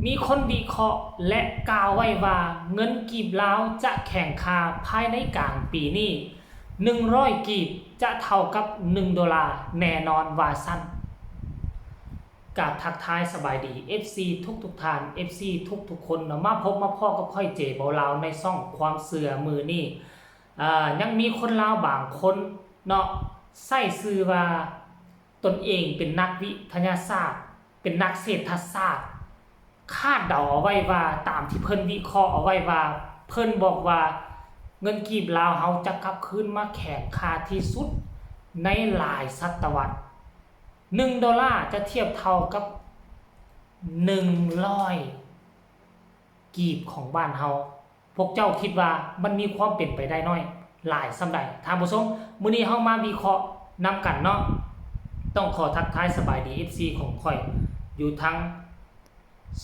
ມີຄົນວິເຄາະ ແລະ ກ່າວໄວ້ວ່າເງິນກີບລາວຈະແຂງຄ່າພາຍໃນກາງປີນີ້ ໜຶ່ງຮ້ອຍກີບຈະເທົ່າກັບໜຶ່ງໂດລາແນ່ນອນວ່າຊັ້ນ. ກາບທັກທາຍສະບາຍດີ ເອັຟຊີ ທຸກໆທ່ານ ເອັຟຊີ ທຸກໆຄົນເນາະ ມາພົບມາພໍ້ກັບຂ້ອຍ ເຈ ເບົາລາວ ໃນຊ່ອງຄວາມເຊື່ອມື້ນີ້. ອາ ຍັງມີຄົນລາວບາງຄົນເນາະ ໃຊ້ຊື່ວ່າຕົນເອງເປັນນັກວິທະຍາສາດ ເປັນນັກເສດຖະສາດ ຄາດເດົາເອົາໄວ້ວ່າ ຕາມທີ່ເພິ່ນວິເຄາະເອົາໄວ້ວ່າ ເພິ່ນບອກວ່າເງິນກີບລາວເຮົາຈະກັບຄືນມາແຂງຄ່າທີ່ສຸດໃນຫຼາຍສະຕະວັດ. ໜຶ່ງໂດລາຈະທຽບເທົ່າກັບໜຶ່ງຮ້ອຍ ກີບຂອງບ້ານເຮົາ. ພວກເຈົ້າຄິດວ່າມັນມີຄວາມເປັນໄປໄດ້ນ້ອຍຫຼາຍສ່ຳໃດ? ທ່ານຜູ້ຊົມ, ມື້ນີ້ເຮົາມາວິເຄາະນຳກັນເນາະ. ຕ້ອງຂໍທັກທາຍສະບາຍດີ ເອັຟຊີ ຂອງຂ້ອຍ ຢູ່ທັງ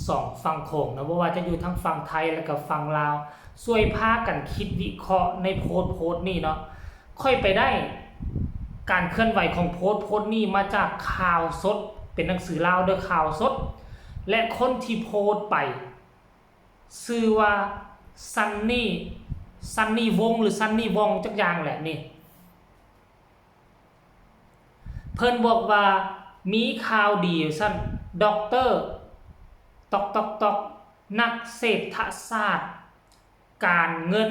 ສອງຝັ່ງໂຂງເນາະ, ບໍ່ວ່າຈະຢູ່ທັງຝັ່ງໄທ ແລະ ກະຝັ່ງລາວ. ຊ່ວຍພາກັນຄິດວິເຄາະໃນໂພສໂພສນີ້ເນາະ. ຂ້ອຍໄປໄດ້ການເຄື່ອນໄຫວຂອງໂພສໂພສນີ້ມາຈາກຂ່າວສົດ, ເປັນໜັງສືລາວເດີ ຂ່າວສົດ ແລະ ຄົນທີ່ໂພສໄປ ຊື່ວ່າ ຊັນນີ ຊັນນີ ວົງ ຫຼື ຊັນນີ ວອງ ຈັກຢ່າງແຫຼະນີ້. ເພິ່ນບອກວ່າມີຂ່າວດີວ່າຊັ້ນ, ດອກເຕີ ຕອກ ຕອກ ຕອກ ນັກເສດຖະສາດການເງິນ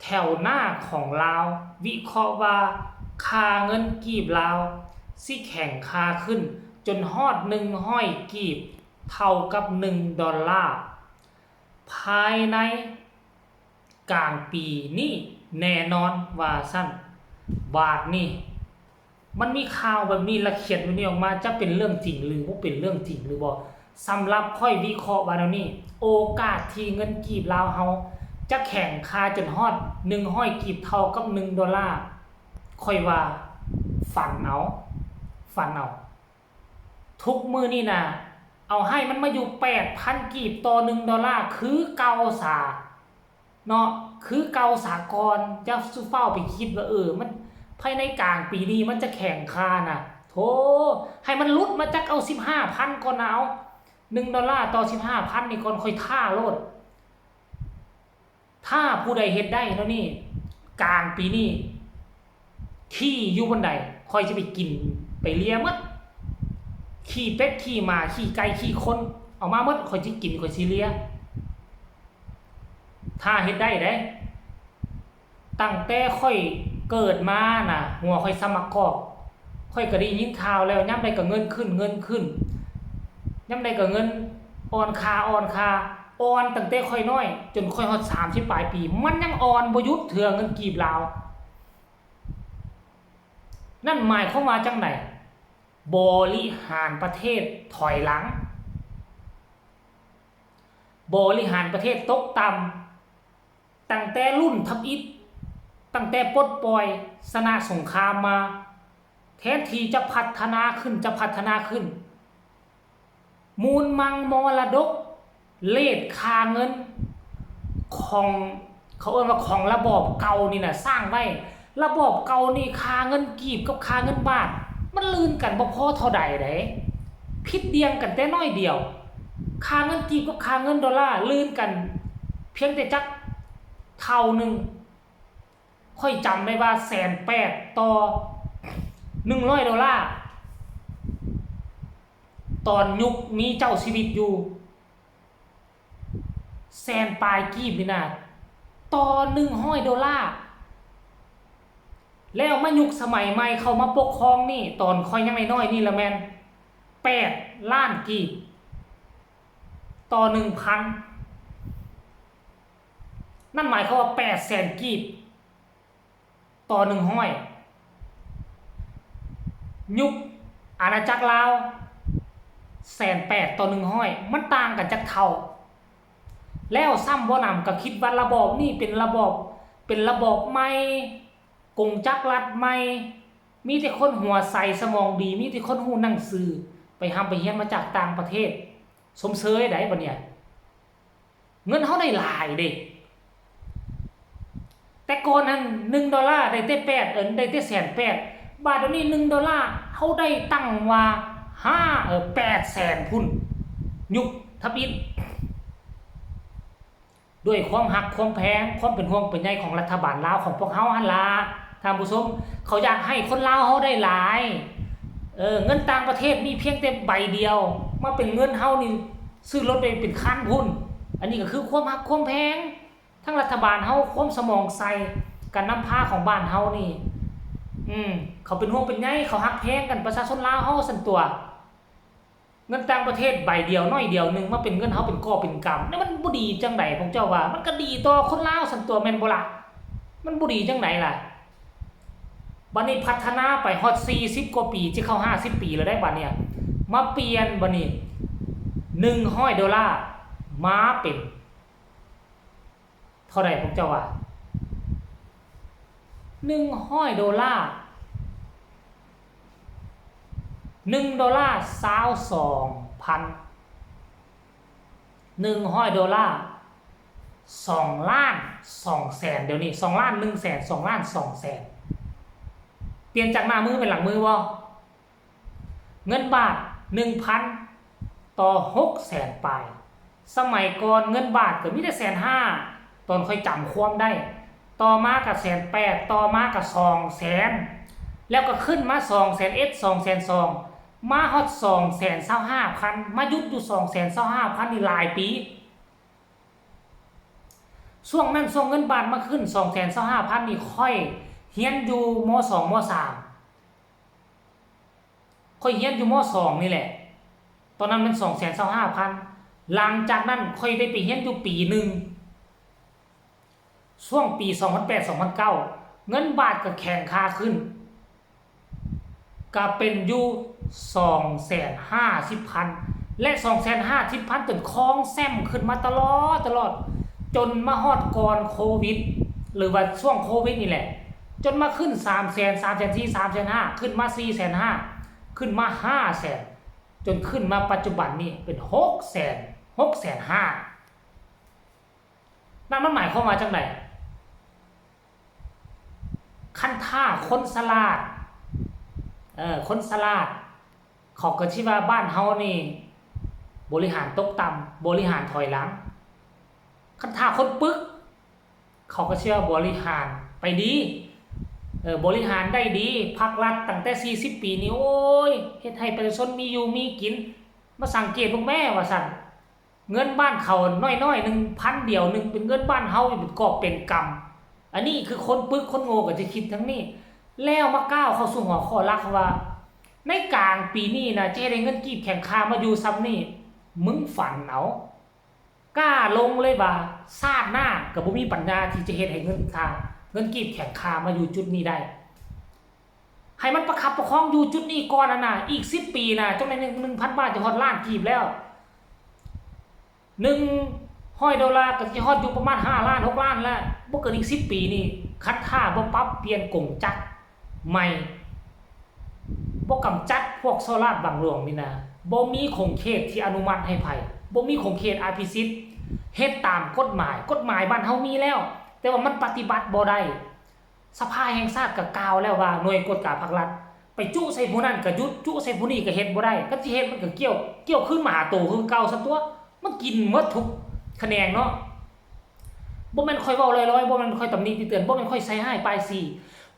ແຖວໜ້າຂອງລາວ ວິເຄາະວ່າ ຄ່າເງິນກີບລາວຊິແຂງຄ່າຂຶ້ນຈົນຮອດໜຶ່ງຮ້ອຍກີບ ເທົ່າກັບໜຶ່ງໂດລາ ພາຍໃນກາງປີນີ້ແນ່ນອນ ວ່າຊັ້ນ. ບາດນີ້ ມັນມີຂ່າວແບບນີ້ ລະຂຽນແບບນີ້ອອກມາ ຈະເປັນເລື່ອງຈິງ ຫຼື ບໍ່ເປັນເລື່ອງຈິງ ຫຼື ບໍ່? ສຳລັບຂ້ອຍວິເຄາະວ່າແນວນີ້, ໂອກາດທີ່ເງິນກີບລາວເຮົາຈະແຂງຄ່າຈົນຮອດໜຶ່ງຮ້ອຍກີບ ເທົ່າກັບໜຶ່ງໂດລາ, ຂ້ອຍວ່າຝັນເອົາ, ຝັນເອົາ. ທຸກມື້ນີ້ນະ ເອົາໃຫ້ມັນມາຢູ່ແປດພັນກີບຕໍ່ໜຶ່ງໂດລາຄືເກົ່າສາ. ເນາະ ຄືເກົ່າສາກ່ອນ. ຢ່າສູ່ຟ້າວໄປຄິດວ່າ ເອີ ມັນ ພາຍໃນກາງປີນີ້ມັນຈະແຂງຄ່ານະ. ໂທ້ ໃຫ້ມັນຫຼຸດມາຈັກເອົາສິບຫ້າພັນກ່ອນນະ ເອົາ ໜຶ່ງໂດລາຕໍ່ສິບຫ້າພັນນີ້ກ່ອນ ຂ້ອຍທ້າໂລດ. ຖ້າຜູ້ໃດເຮັດໄດ້ແນວນີ້ ກາງປີນີ້ ຂີ້ຢູ່ບ່ອນໃດ ຂ້ອຍຈະໄປກິນໄປເລຍໝົດ. ຂີ້ເປັດ ຂີ້ໝາ ຂີ້ໄກ່ ຂີ້ຄົນ ເອົາມາໝົດ ຂ້ອຍຊິກິນ ຂ້ອຍຊິເລຍ. ຖ້າເຮັດໄດ້ເດ້. ຕັ້ງແຕ່ຂ້ອຍເກີດມານະ ຫົວຂ້ອຍສ່ຳໝາກກອກ. ຂ້ອຍກໍໄດ້ຍິນຂ່າວແລ້ວ ຍາມໃດກໍເງິນຂຶ້ນ ເງິນຂຶ້ນ, ຍາມໃດກໍເງິນອ່ອນຄ່າ ອ່ອນຄ່າ, ອ່ອນຕັ້ງແຕ່ຂ້ອຍນ້ອຍ ຈົນຂ້ອຍຮອດສາມສິບປາຍປີ ມັນຍັງອ່ອນບໍ່ຢຸດເທື່ອ ເງິນກີບລາວ. ນັ້ນໝາຍຄວາມວ່າຈັ່ງໃດ? ບໍລິຫານປະເທດຖອຍຫຼັງ, ບໍລິຫານປະເທດຕົກຕ່ຳ. ຕັ້ງແຕ່ລຸ້ນທຳອິດ, ຕັ້ງແຕ່ປົດປ່ອຍຊະນະສົງຄາມມາ, ແທນທີ່ຈະພັດທະນາຂຶ້ນ, ຈະພັດທະນາຂຶ້ນ, ມູນມັງມໍລະດົກ, ເຣດຄ່າເງິນຂອງ, ເຂົາເອີ້ນວ່າຂອງລະບອບເກົ່ານີ້ນະ ສ້າງໄວ້. ລະບອບເກົ່ານີ້ ຄ່າເງິນກີບກັບຄ່າເງິນບາດ ມັນລື່ນກັນບໍ່ພໍເທົ່າໃດເດ້, ຜິດດ່ຽງກັນແຕ່ໜ້ອຍດຽວ. ຄ່າເງິນກີບກັບຄ່າເງິນໂດລາ ລື່ນກັນພຽງແຕ່ຈັກເທົ່າໜຶ່ງ. ຂ້ອຍຈຳໄດ້ວ່າແສນແປດຕໍ່ໜຶ່ງຮ້ອຍໂດລາ ຕອນຍຸກມີເຈົ້າຊີວິດຢູ່ ແສນປາຍກີບນີ້ນະ ຕໍ່ໜຶ່ງຮ້ອຍໂດລາ. ແລ້ວມາຍຸກສະໄໝໃໝ່ເຂົ້າມາປົກຄອງນີ້ ຕອນຂ້ອຍຍັງນ້ອຍໆນີ້ລະແມ່ນແປດລ້ານກີບຕໍ່ໜຶ່ງພັນ. ນັ້ນໝາຍຄວາມວ່າແປດແສນກີບຕໍ່ໜຶ່ງຮ້ອຍ. ຍຸກອານາຈັກລາວ ແສນແປດຕໍ່ໜຶ່ງຮ້ອຍ ມັນຕ່າງກັນຈັກເທົ່າ? ແລ້ວຊ້ຳບໍ່ໜຳກໍຄິດວ່າລະບອບນີ້ເປັນລະບອບ, ເປັນລະບອບໃໝ່, ກົງຈັກລັດໃໝ່, ມີແຕ່ຄົນຫົວໃສສະໝອງດີ, ມີແຕ່ຄົນຮູ້ໜັງສື, ໄປຮ່ຳໄປຮຽນມາຈາກຕ່າງປະເທດ. ຊົມເຊີຍໃດ໋ບັດນີ້. ເງິນເຮົາໄດ້ຫຼາຍເດ້. ແຕ່ກ່ອນຫັ້ນໜຶ່ງໂດລາໄດ້ແຕ່ແປດ, ເອີ ໄດ້ແຕ່ແສນແປດ. ບາດດຽວນີ້ໜຶ່ງໂດລາເຮົາໄດ້ຕັ້ງວ່າຫ້າ, ເອີ ແປດແສນພຸ້ນ. ຍຸກ ທຳອິດ ດ້ວຍຄວາມຮັກຄວາມແພງ ຄວາມເປັນຫ່ວງເປັນໃຍຂອງລັດຖະບານລາວຂອງພວກເຮົາຫັ້ນລະ ທ່ານຜູ້ຊົມ, ເຂົາຢາກໃຫ້ຄົນລາວເຮົາໄດ້ຫຼາຍ. ເອີ ເງິນຕ່າງປະເທດມີພຽງແຕ່ໃບດຽວ ມາເປັນເງິນເຮົານີ້ຊື້ລົດໄດ້ເປັນຄັນພຸ້ນ. ອັນນີ້ກໍຄືຄວາມຮັກຄວາມແພງ ທັງລັດຖະບານເຮົາ ຄວາມສະໝອງໃສ ການນຳພາຂອງບ້ານເຮົານີ້ ອືມ ເຂົາເປັນຫ່ວງເປັນໃຍ ເຂົາຮັກແພງກັນ ປະຊາຊົນລາວເຮົາຊັ້ນຕົວະ. ເງິນຕ່າງປະເທດໃບດຽວນ້ອຍດຽວໜຶ່ງ ມາເປັນເງິນເຮົາເປັນກອບເປັນກຳ ແລ້ວມັນບໍ່ດີຈັ່ງໃດ ພວກເຈົ້າວ່າ? ມັນກໍດີຕໍ່ຄົນລາວຊັ້ນຕົວະ ແມ່ນບໍ່ລະ? ມັນບໍ່ດີຈັ່ງໃດລະ? ບັດນີ້ພັດທະນາໄປຮອດສີ່ສິບກວ່າປີ ຈະເຂົ້າຫ້າສິບປີແລ້ວໄດ໋ ບັດເນີ້ຍ ມາປ່ຽນບັດນີ້ ໜຶ່ງຮ້ອຍໂດລາ ມາເປັນ ເທົ່າໃດພວກເຈົ້າວ່າ? ໜຶ່ງຮ້ອຍໂດລາ ໜຶ່ງໂດລາ ຊາວສອງພັນ ໜຶ່ງຮ້ອຍໂດລາ ສອງລ້ານສອງແສນ ດຽວນີ້ ສອງລ້ານໜຶ່ງແສນ ສອງລ້ານສອງແສນ. ປ່ຽນຈາກໜ້າມືເປັນຫຼັງມືບໍ່? ເງິນບາດໜຶ່ງພັນຕໍ່ຫົກແສນປາຍ. ສະໄໝກ່ອນເງິນບາດກໍມີແຕ່ແສນຫ້າ ຕອນຂ້ອຍຈຳຄວາມໄດ້, ຕໍ່ມາກໍແສນແປດ ຕໍ່ມາກໍສອງແສນ ແລ້ວກໍຂຶ້ນມາສອງແສນເອັດ ສອງແສນສອງ ມາຮອດສອງແສນຊາວຫ້າພັນ ມາຢຸດຢູ່ສອງແສນຊາວຫ້າພັນນີ້ຫຼາຍປີ. ຊ່ວງນັ້ນ ຊ່ວງເງິນບາດມາຂຶ້ນສອງແສນຊາວຫ້າພັນນີ້ ຂ້ອຍຮຽນຢູ່ ມໍສອງ ມໍສາມ ຂ້ອຍຮຽນຢູ່ ມໍສອງ ນີ້ແຫຼະ ຕອນນັ້ນມັນສອງແສນຊາວຫ້າພັນ. ຫຼັງຈາກນັ້ນຂ້ອຍໄດ້ໄປຮຽນຢູ່ປີໜຶ່ງ ຊ່ວງປີສອງພັນແປດ ສອງພັນເກົ້າ ເງິນບາດກໍແຂງຄ່າຂຶ້ນ ກໍເປັນຢູ່ສອງແສນຫ້າສິບພັນ ແລະ ສອງແສນຫ້າສິບພັນ ຈົນຄອງແຊ້ມຂຶ້ນມາຕະຫຼອດ ຕະຫຼອດ ຈົນມາຮອດກ່ອນໂຄວິດ ຫຼືວ່າຊ່ວງໂຄວິດນີ້ແຫຼະ ຈົນມາຂຶ້ນສາມແສນ ສາມແສນສີ່ ສາມແສນຫ້າ ຂຶ້ນມາສີ່ແສນຫ້າ ຂຶ້ນມາຫ້າແສນ ຈົນຂຶ້ນມາປັດຈຸບັນນີ້ເປັນຫົກແສນ ຫົກແສນຫ້າ. ນັ້ນມັນໝາຍຄວາມວ່າຈັ່ງໃດ? ຄັນຖ້າຄົນສະຫຼາດ ເອີ ຄົນສະຫຼາດ ເຂົາກໍຊິວ່າບ້ານເຮົານີ້ບໍລິຫານຕົກຕ່ຳ ບໍລິຫານຖອຍຫຼັງ. ຄັນຖ້າຄົນປຶກ ເຂົາກໍຊິວ່າບໍລິຫານໄປດີ ເອີ ບໍລິຫານໄດ້ດີ. ພັກລັດຕັ້ງແຕ່ສີ່ສິບປີນີ້ ໂອ້ຍ ເຮັດໃຫ້ປະຊາຊົນມີຢູ່ມີກິນ ມາສັງເກດເບິ່ງແມ້ ວ່າຊັ້ນ. ເງິນບ້ານເຂົານ້ອຍໆໜຶ່ງພັນດຽວໜຶ່ງ ເປັນເງິນບ້ານເຮົາເປັນກອບເປັນກຳ. ອັນນີ້ຄືຄົນປຶກຄົນໂງ່ກໍຈະຄິດທາງນີ້. ແລ້ວມາກ້າວເຂົ້າສູ່ຫົວຂໍ້ຫຼັກວ່າ ໃນກາງປີນີ້ນະ ຈະເຮັດໃຫ້ເງິນກີບແຂງຄ່າມາຢູ່ຊ່ຳນີ້ ມຶງຝັນເອົາ. ກ້າລົງເລີຍວ່າ ຊາດໜ້າກໍບໍ່ມີປັນຍາທີ່ຈະເຮັດໃຫ້ເງິນຄ່າ ເງິນກີບແຂງຄ່າມາຢູ່ຈຸດນີ້ໄດ້. ໃຫ້ມັນປະຄັບປະຄອງຢູ່ຈຸດນີ້ກ່ອນຫັ້ນນະ ອີກສິບປີນະ ຈັ່ງໃດໜຶ່ງພັນບາດຈະຮອດລ້ານກີບແລ້ວ ໜຶ່ງຮ້ອຍໂດລາກໍຊິຮອດຢູ່ປະມານຫ້າລ້ານ ຫົກລ້ານແລ້ວ ບໍ່ເກີນອີກສິບປີນີ້ ຄັນຖ້າບໍ່ປັບປ່ຽນກົງຈັກໃໝ່ ບໍ່ກຳຈັດພວກສໍ້ລາດບັງຫຼວງນີ້ນະ ບໍ່ມີຂົງເຂດທີ່ອະນຸມັດໃຫ້ໃຜ ບໍ່ມີຂົງເຂດອະພິສິດ ເຮັດຕາມກົດໝາຍ ກົດໝາຍບ້ານເຮົາມີແລ້ວ ແຕ່ວ່າມັນປະຕິບັດບໍ່ໄດ້. ສະພາແຫ່ງຊາດກໍກ່າວແລ້ວວ່າ ໜ່ວຍກວດກາພັກລັດ ໄປຈຸໃສ່ຜູ້ນັ້ນກໍຢຸດ ຈຸໃສ່ຜູ້ນີ້ກໍເຮັດບໍ່ໄດ້ ຄັນຊິເຮັດມັນກໍກ່ຽວ ກ່ຽວຄືນມາຫາໂຕຄືເກົ່າຊັ້ນຕົວະ. ມັນກິນໝົດທຸກຂະແໜງເນາະ. ບໍ່ແມ່ນຂ້ອຍເວົ້າລອຍໆ ບໍ່ແມ່ນຂ້ອຍຕຳໜິຕິເຕືອນ ບໍ່ແມ່ນຂ້ອຍໃສ່ຮ້າຍປ້າຍສີ.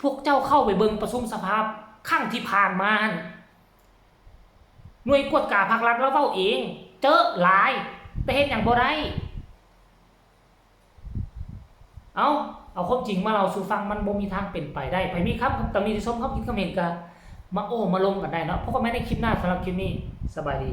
ພວກເຈົ້າເຂົ້າໄປເບິ່ງປະຊຸມສະພາຄັ້ງທີ່ຜ່ານມາຫັ້ນ ໜ່ວຍກວດກາພັກລັດລາວເວົ້າເອງ ເຈີຫຼາຍ ແຕ່ເຮັດຫຍັງບໍ່ໄດ້. ເອົາ ເອົາຄວາມຈິງມາເລົ່າສູ່ຟັງ ມັນບໍ່ມີທາງເປັນໄປໄດ້. ໃຜມີຄຳຕຳໜິຕິຊົມ ຄຳຄິດຄຳເຫັນກະມາໂອ້ມາລົມກັນໄດ້ເນາະ. ພົບກັນໃໝ່ໃນຄລິບໜ້າ. ສຳລັບຄລິບນີ້ ສະບາຍດີ.